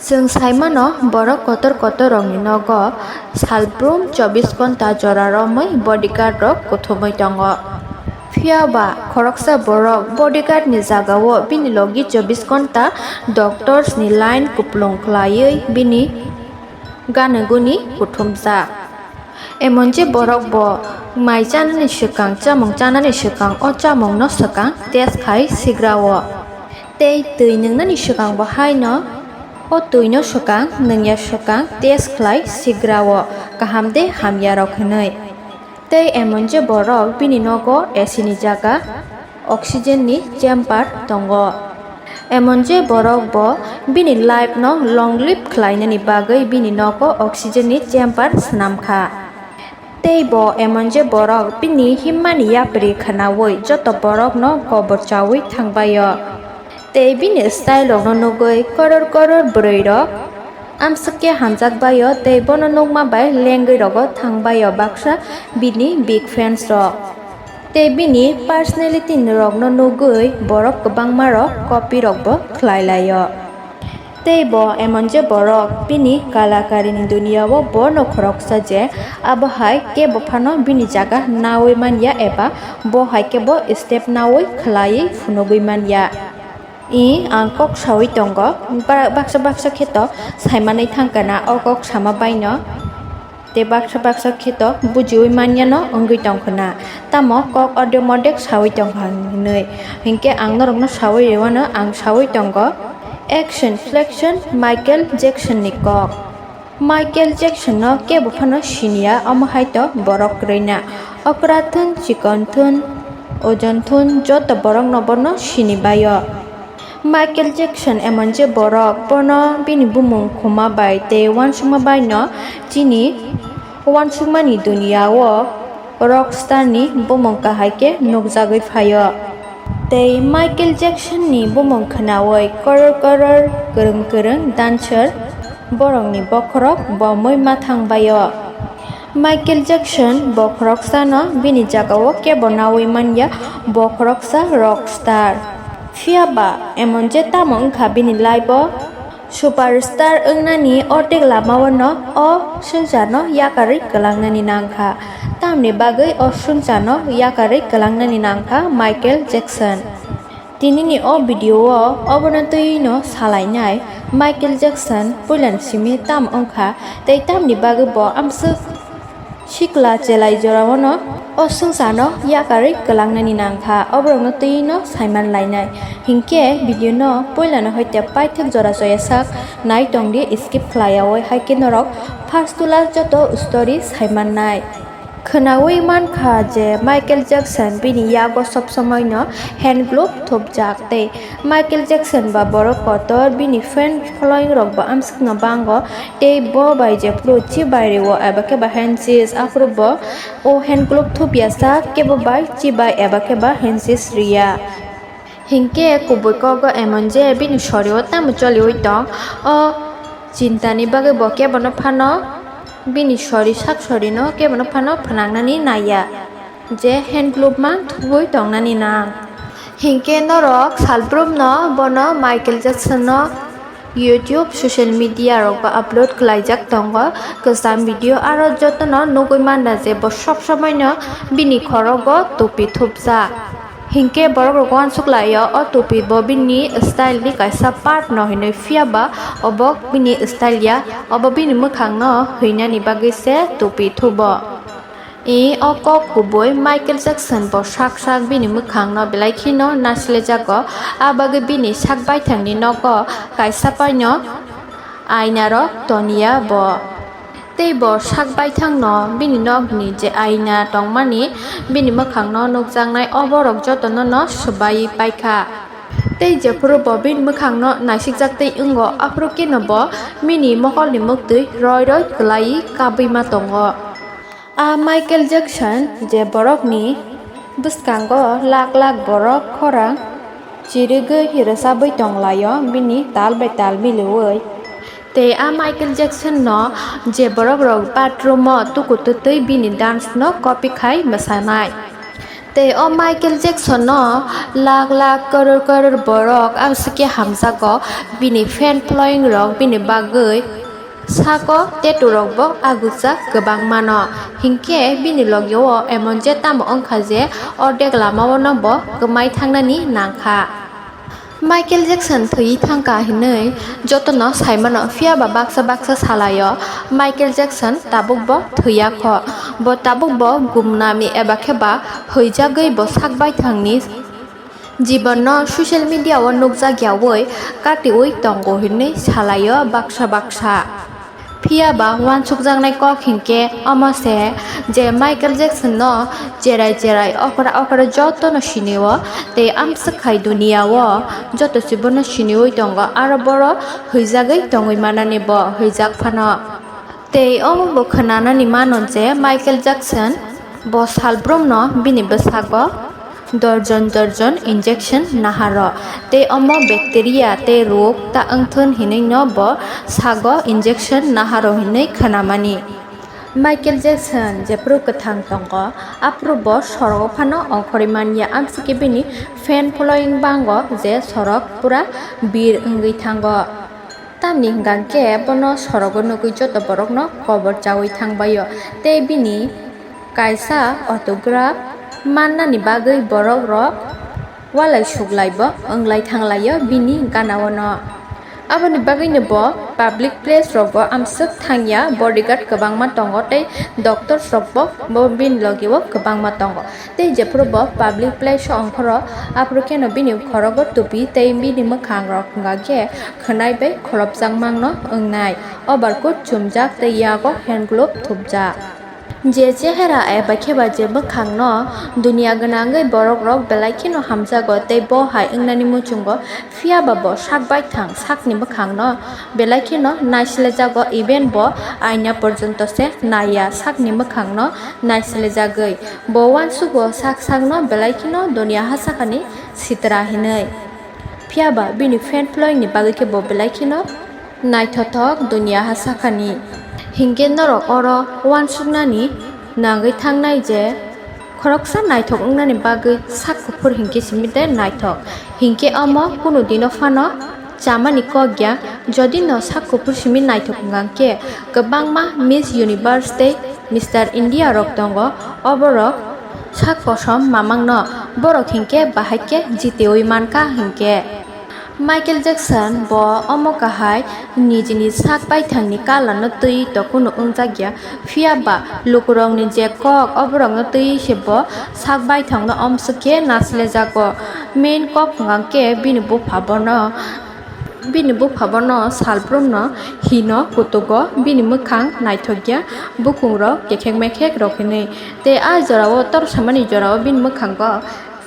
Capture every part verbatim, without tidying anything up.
Chwng sai mano, borok kotor kotor rokni nogo salbrum chobbish ghonta jora romwi bodyguard rok kuthumwi tongo. Phiya ba khoroksa borok bodyguard ni jagao bini logi chobbish ghonta doctors ni line kuplung khlaiwi bini gana guni kuthumjak. Emon je borok bo mai chanani swkang, chamung chanani swkang o chamungno swkang test khai sigrao. Tei twi nwngnani swkang bo haino o twino swkang, nwngya swkang test khlai sigrao kaham de hamya rok hwnwi. Tei emon je borok bini nogo A C ni jaga oxygen ni chamber tongo. Emon je borok bo bini life no long live khlainani bagwi bini nogo oxygen ni chamber swnam kha. Tei bo emon je borok bini himmani yapri khwnaui joto borok no kobor chaui thangbaio. Tei bini style rok no nugui koror koror bwrwi rok amswk khe hamjak baio tei bono nukma bai lengwi rogo thangbaio baksa bini big fans rok. Tei bini personality rokno nugui borok kwbangma rok copy rokbo khlai laio. Tei bo emon je borok bini kalakari ni duniya o bono khoroksa je abo hai kebo phano bini jaga naui manya eba bo hai kebo step naui khlaiwi phunugui manya. I ang kok saui tongo, ba-, baksa baksa khe to saimanwi thangkha na o kok sama baino. Tei baksa baksa khe to bujiui manyano wngwi tongkha na, tamo kok order modek saui tongkha hinwi. Hinkhe ang norokno saui rwano, ang saui tongo. Action flexion Michael Jackson ni kok. Michael Jackson no kebo phano siniya, omo hai to borok kwrwi na. Okra thun, chikon thun, ojon thun, joto borok no bono sini baio. Michael Jackson emon je borok, bono bini bumung khuma bai tei uansukma bai no chini uansukmani duniya o rockstar ni bumung kahai khe nukjagwi phaio. Tei Michael Jackson ni bumung khwnaui koror koror kwrwng kwrwng dancer borokni bokhorok bomwi ma thang baio. Michael Jackson bo khoroksano bini jagao kebo naui manya, bo khoroksa rockstar. Phiya ba emon je tamo wngkha bini life o, superstar wngnani ortek lamao no o swngcharno yakarwi kwlangnani nangkha. Tamni bagwi o swngcharno yakarwi kwlangnani nangkha Michael Jackson. Tinini o video o obono twi no salainai, Michael Jackson puilani simi tam wngkha tei tamni bagwi bo amswk sikla chelai jorao no o swngcharno yakarwi kwlangnani nangkha, oborokno twi no saiman lainai. Hinkhe video no puilano hoite paithak jora joya sak nai tongdi, skip khlaiyaui, haikhe norok first to last joto story saimannai. Khwnaui mankha je Michael Jackson bini yago sob somoino hand glove thupjak tei Michael Jackson ba borok kotor bini fan following rok bo amswkno bango tei bo bai jephuru chibai rio eba khe ba handshake aphuru bo o hand glove thupya sak kebo bai chibai eba khe ba handshake riya. Hinkhe kubui kogo emon je bini sorio tamo choliui tong, o chintani bagwi bo kebono phano bini sori sak sorino kebono phano phnangnani naiya je hand glove mang thubui tongnani nang. Hinkhe norok salbrumno bono Michael Jackson no YouTube, social media rok ba upload khlaijak tongo kwcham video, aro jotono nugui manda je bo sob somoino bini khorogo tupi thupjak. Hinkhe borok rok uansuk laio, o tupi bo bini style ni kaisa part no hinwi, phiya ba obo bini style ya, obo bini mwkhang no hwinani bagwi se tupi thubo. I o kok kubui Michael Jackson bo sak sak bini mwkhang no belai kheno naislejago, a bagwi bini sak baithang ni nogo kaisa paino aina rok toniya bo. Tei bo sak baithang no bini nok ni je aina tongmani bini mwkhang no nukjaknai, o borok jotono no swbaiwi paikha. Tei jephuru bo bini mwkhang no naisikjak tei wngo, aphuru keno bo bini mokol ni muktwi roi roi kwlaiwi kabwi ma tongo. A Michael Jackson je borokni bwskango lakh lakh borok khorang chirigwi rwchabwi tonglaio bini tal bai tal miliui. Tei a Michael Jackson no je borok rok bathroom o tuku tutwi bini dance no copy khai mwsanai. Tei o Michael Jackson no lakh lakh, koror koror borok amsike hamjago, bini fan following rok bini bagwi sako tattoo rok bo agukjak kwbangma no. Hinkhe bini logi o emon je tamo wngkha je ordek lama o no bo kwmai thangnani nangkha. Michael Jackson thwiwi thangkha hinwi jotono saimano, phiyaba baksa baksa salaio Michael Jackson tabukbo thwiyakho. Bo tabukbo gumnami eba khe ba hwijagwi bo sak baithangni jibanno social media o nukjakyawi katiwi tongo hinwi salaio baksa baksa. Phiyaba uansukjaknai kok hinkhe omo se je Michael Jackson no cherai cherai okra okra jotono sinio tei amswk khai duniya o joto se bono siniwi tongo, aro boro hwijagwi tongwi manani bo hwijak phano. Tei omo bo khwnanani mano je Michael Jackson bo salbrumno bini bwsago dorjon dorjon injection naharo, tei omo bacteria tei rog ta wngthun hinwi no bo sago injection naharo hinwi khwnamani. Michael Jackson jephru kwthang tongo, aphuru bo sorogo phano ongkhorwi manya, amsike bini fan following bango je sorok pura bir wngwi thango. Tamni hwnkha khe bono sorogo nugwi joto borokno kobor chaui thangbaio, tei bini kaisa autograph mannani bagwi borok rok walai suklai bo wnglai thanglaio bini gana-o no. Aboni bagwino bo public place rogo amswk thangya, bodyguard kwbangma tongo tei doctors rok bo, bo bini logi o kwbangma tongo. Tei jephuru bo public place o ongkhoro, aphuru kheno bini khorogo tupi tei bini mwkhang rok hwnkha khe khwnai bai kholopjakmano wngnai, overcoat chumjak tei yago hand glove thupjak. Je chehera eba khe ba je bwkhangno duniya gwnangwi borok rok belai kheno hamjago tei bo hai wngnani muchungo, phiya ba bo sak baithang sakni bwkhangno belai kheno naislejago, even bo aina porjonto se naiya sakni bwkhangno naislejagwi. Bo uansugo sak sakno belai kheno doniya hasakhani sitra hinwi. Phiya ba bini fan following ni bagwi khe bo belai kheno naithothok doniya hasakhani. Hinkhe norok oro uansuknani nangwi thangnai je khoroksa naithok wngnani bagwi sak kuphur hinkhe simi de naithok. Hinkhe omo kunu dino phano chamani kok ya. Jodi no sak kuphur simi naithok wngkha khe, kwbangma Miss Universe tei Mister India rok tongo, oborok sak kosom mamangno, borok hinkhe bahai khe jiteui mankha hinkhe. Michael Jackson bo omo kahai nijini sak baithangni colour no twi tokhuno wngjak ya, phiya ba lukurokni je kok oborokno twi se bo sak baithangno omswk khe naslejago. Main kok hwnkha khe bini bupha bono, bini bupha bono salbrumno hino kutugo, bini mwkhang naithokya, bukungrok kekhek mekhek rok hinwi. Tei a jorao tor samani jorao bini mwkhango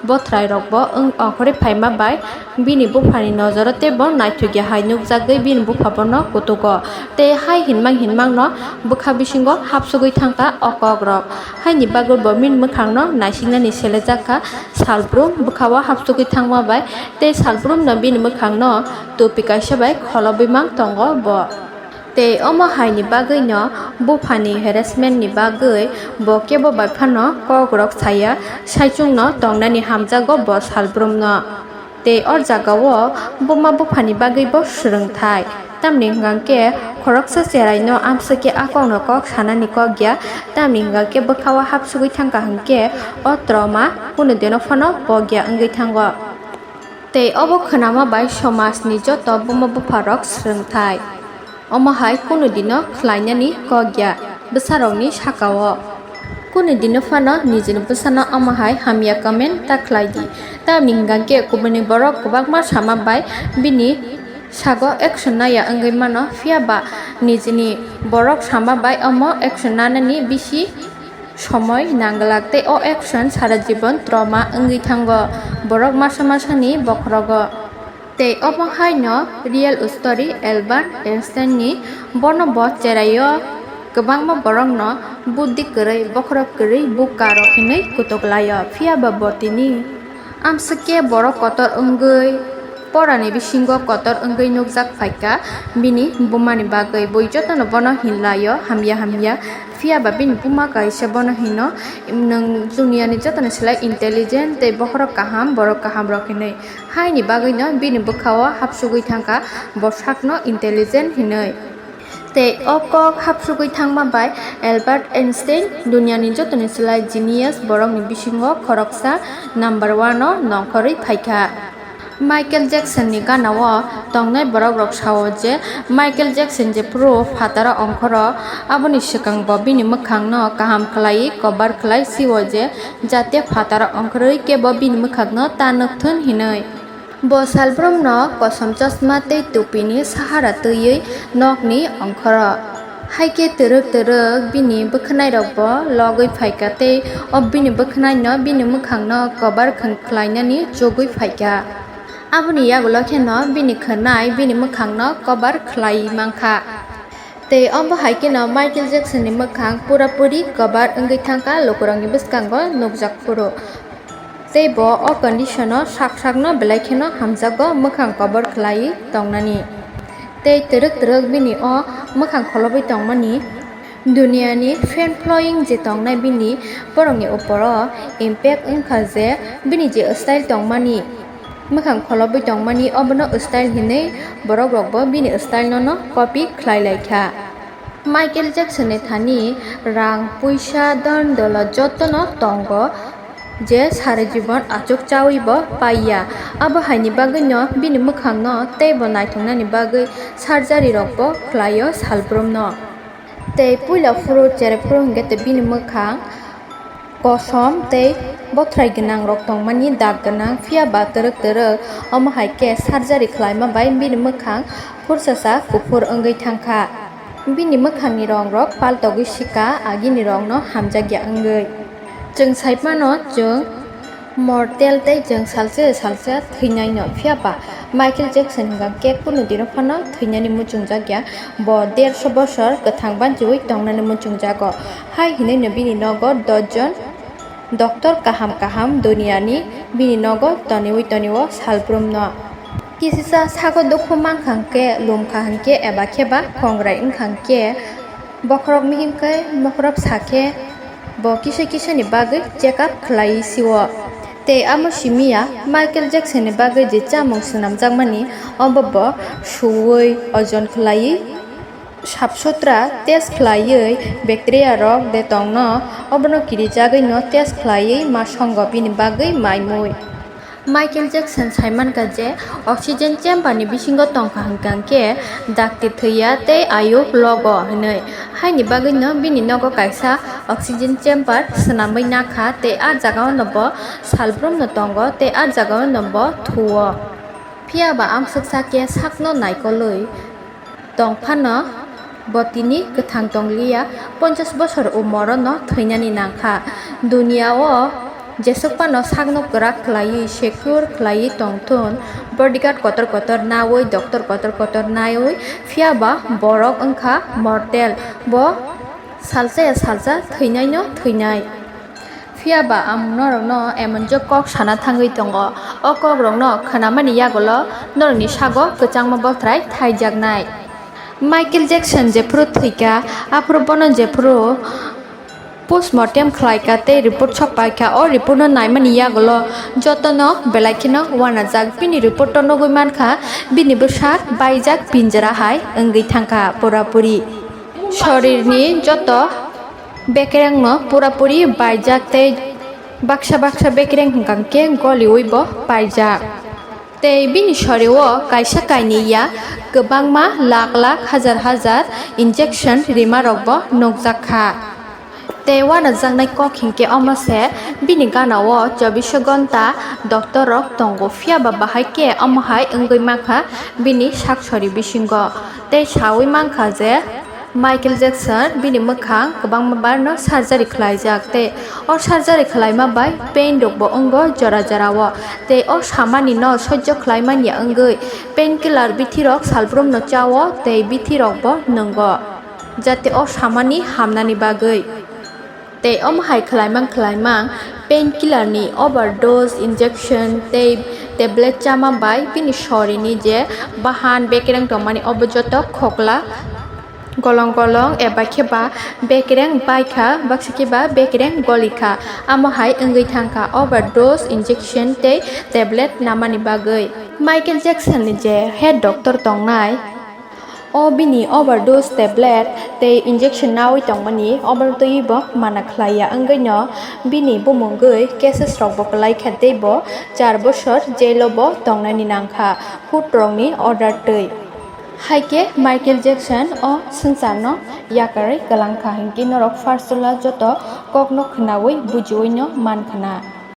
bothrai rokbo wng ongkhorwi phaima bai bini buphani nojoro teibo naithokya hai nukjagwi bini bupha bono kutugo. Tei hai hinmang hinmangno bwkha bisingo hapsugwi thangkha o kokrok. Haini bagwi bo bini mwkhangno naisiknani selejakkha salbrum bwkhao hapsugwi thangma bai, tei salbrumno bini mwkhangno tupi kaisa bai kholobwi mang tongo bo. Tei omo haini bagwino buphani harassment ni bagwi bo kebo bai phano kokrok saya, saichungno tongnani hamjago bo salbrumno. Tei o jagao buma buphani bagwi bo swrwngthai. Tamni hwnkha khe khoroksa cheraino amswk khe a kokno kok sanani kok ya, tamni hwnkha khe bwkhao hapsugwi thangkha hwnkhe o trauma kunu dino phano pok ya wngwi thango. Tei obo khwnama bai somajni joto buma bupharok swrwngthai. Omo hai kunu dino khlainani kok ya bwsarokni sakao. Kunu dino phano nijini bwsano omo hai hamya comment ta khlai di. Tamni hwnkha khe kubuni borok kwbangma sama bai bini sago action naya wngwi mano, phiya ba nijini borok sama bai omo action nanani bisi somoi nangwlak tei o action sara jibon trauma wngwi thango borok masa masani bokhorogo. Tei omo haino real story Albert Einstein ni, bono bo cheraio kwbangma borokno buddi kwrwi, bokhorok kwrwi, bukka rok hinwi kutuk laio, phiya ba bo tini amswk khe borok kotor wngwi Porani bisingo kotor wngwi nukjak phaikha bini bumani bagwi. Bui jotono bono hinlaio hamya hamya. Phiyaba bini buma kaisa bono hino, "Nwng duniani jotono slai intelligent tei bokhorok kaham, borok kahamrok," hinwi. Haini bagwino bini bwkhao hapsugwi thangkha bo sakno intelligent hinwi. Tei o kok hapsugwi thangma bai Albert Einstein duniani jotoni slai genius borokni bisingo khoroksa number one o nongkhorwi phaikha. Michael Jackson ni gana o tongnai borok rok sao je Michael Jackson jephru phataro ongkhoro, aboni swkang bo bini mwkhang no kaham khlaiwi cover khlai sio je jate phataro ongkhorwi kebo bini mwkhang no ta nukthun hinwi. Bo salbrumno kosom chosma tei tupini sahara twiwi nokni ongkhoro. Hai khe twrwk twrwk bini bwkhwnairokbo logwi phaikha tei o bini bwkhwnaino bini mwkhangno kobar khwng khlainani chugwi phaikha. Aboni yagulo kheno bini khwnai bini mwkhangno kobar khlai mankha. Tei omo hai kheno Michael Jackson ni mwkhang pura puri kobar wngwi thangkha, lukurokni bwskango nukjak phuru. Tei bo o condition o sak sakno belai kheno hamjago mwkhang kobor khlaiwi tongnani. Tei twrwk twrwk bini o mwkhang kholobwi tongmani. Duniani fan following je tongnai bini borokni opor o impact wngkha je bini je style tongmani, mwkhang kholobwi tongmani obono style hinwi borok rokbo bini style no no copy khlai laikha. Michael Jackson ni thani rang, puisa, dhon dolo jotono tongo, je sari jibon achuk chawi bo paiya. Abo haini bagwi no bini mwkhang no tei bo naithoknani bagwi surgery rok bo khlaio salbrum no. Tei puila phuru chere phuru hwnkhe tei bini mwkhang kosom tei bothrai gwnang rok tongmani dag gwnang, phiya ba twrwk twrwk omo hai khe surgery khlaima bai bini mwkhang phurchasa kuphur wngwi thangkha. Bini mwkhangni rong rok paltogwi sika, agini rong no hamjakya wngwi. Chwng sai phano chwng mortal tei chwng salsa salsa thwinai no, phiya ba Michael Jackson hwnkha khe kunu dino phano thwinani muchungjak ya. Bo derso bosor kwthang banchiwi tongnani muchungjago. Hai hinwi no bini nogo dos jon doctor kaham kaham duniani bini nogo toniwi toniwo salbrum no. Kisisa sago dukhu mankha hwnkhe, lumkha hwnkhe eba khe ba khongrai wngkha hwnkhe, bokhorok mihim khe mokhorop sa khe bo kisa kisani bagwi check up khlaiwi sio. Tei amo simi ya Michael Jackson ni bagwi je chamung swnamjakmani, obo bo suwui ojon khlaiwi sap sutra test khlaiwi bacteria rok de tongno obono kirijagwi no test khlaiwi ma songo bini bagwi maimui. Michael Jackson sai mankha je oxygen chamber ni bisingo tongkha hwnkha hwnkhe dakti thwiya tei ayuk logo hinwi. Haini bagwino bini nogo kaisa oxygen chamber swnamwi nakha tei ah jagao no bo salbrum no tongo tei ah jagao no bo thuo. Phiya ba amswksa khe sakno naikolwi tong phano bo tini kwthang tong liya, ponchash bosor umoro no thwinani nangkha. Duniya o jeswk phano sakno kwrak khlaiwi, secure khlaiwi tong thun, bodyguard kotor kotor nawi, doctor kotor kotor nawi, phiya ba borok wngkha mortal, bo salsa ya salsa thwinai no thwinai. Phiya ba ang norokno emon je kok sana thangwi tongo, o kokrokno khwnamani yagulo norokni sago kwchangma bothrai thaijaknai. Michael Jackson jephru thwikha, aphuru bono jephru postmortem khlaikha tei report sokpaikha, o reportno naimani yagulo jotono belai kheno uanajak. Bini reporto nugwi mankha bini bwsak baijak, pinjra hai wngwi thangkha pura puri. Sorirni joto bekerengno pura puri baijak tei baksa baksa bekereng hwnkha khe goliwi bo paijak. Tei bini sorio kaisa kainwi ya, kwbangma lakh lakh, hajar hajar injection rima rokbo nukjak kha. Tei uanajaknai kok hinkhe omo se, bini ganao chobbish ghonta doctor rok tongo, phiya ba bahai khe omo hai wngwi mankha bini sak sori bisingo. Tei sawi mankha je, Michael Jackson bini mwkhang kwbangma barno surgery khlaijak tei o surgery khlaima bai pain rokbo wngo jora jorao tei o samani no sojjo khlaimani wngwi painkiller bithirok salbrumno chao tei bithirokbo nwngo, jate o samani hamnani bagwi. Tei omo hai khlaimang khlaimang painkiller ni overdose, injection tei Tablet chama bai bini sorini je bahan bekereng tongmani obo joto khokla, golong golong eba khe ba bekereng bai kha, baksa khe ba bekereng goli kha. Amo hai wngwi thang kha overdose injection tei tablet namani bagwi. Michael Jackson ni je head doctor tongnai, o bini overdose tablet tei injection nawi tongmani obo twiwi bo mana khlaiya wngwino bini bumungwi cases rokbo kwlai kha tei bo char bosor jail o bo tongnani nangkha court rokni order twi. Haikhe Michael Jackson o swngcharno yakarwi kwlangkha hinkhe norok first o joto kokno khwnawi bujiwino mankhwna.